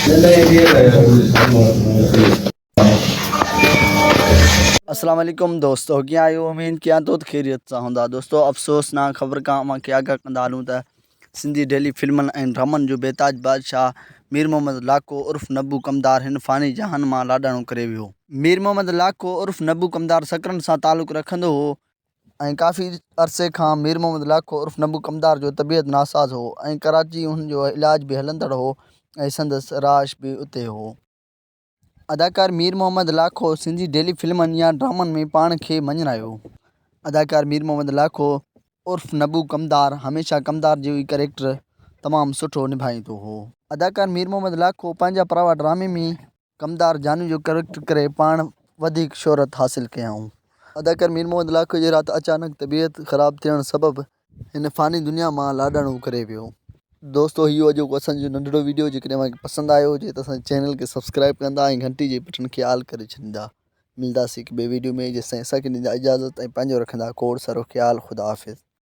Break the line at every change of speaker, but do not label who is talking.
اسلام عليڪم دوستو ڪيئن آهيو اميد ڪيان ٿو ته خيريت سان هوندا دوستو افسوسناڪ خبر کان اوهان کي آگاهه ڪندا هلون ته سنڌي ڊيلي فلمن ۽ ڊرامن جو بيتاج بادشاهه مير محمد لاکو عرف نبو ڪمدار هن فاني جهان مان لاڏاڻو ڪري ويو. مير محمد لاکو عرف نبو ڪمدار سڪرنڊ سان تعلق رکندو هو ۽ ڪافي عرصي کان مير محمد لاکو عرف نبو ڪمدار جو طبيعت ناساز هو ۽ ڪراچي هن جو علاج به هلندڙ هو ۽ سندس رهائش به اتي هو. اداڪار مير محمد لاکو سنڌي ڊيلي فلمن يا ڊرامن ۾ پاڻ کي مڃرايو. اداڪار مير محمد لاکو عرف نبو ڪمدار هميشه ڪمدار جو ئي ڪريڪٽر تمام سٺو نڀائيندو هو. اداڪار مير محمد لاکو پنهنجا پراوا ڊرامي ۾ ڪمدار جانو جو ڪريڪٽر ڪري پاڻ وڌيڪ شهرت حاصل ڪيائون. اداڪار مير محمد لاکو جي رات اچانڪ طبيعت خراب ٿيڻ سبب هن فاني دنيا مان لاڏاڻو ڪري ويو. دوستو هي هو اڄوڪو اسان جو ننڍڙو ويڊيو جيڪڏهن اوهان کي پسند آيو هجي ته اسان جي چينل کي سبسڪرائب ڪندا ۽ گهنٽي جي بٽڻ کي آل ڪري ڇڏيندا ملداسين هڪ ٻئي ويڊيو ۾ جيستائين اسان کي ڏيندا اجازت ۽ پنهنجو رکندا کوڙ سارو خيال خدا حافظ.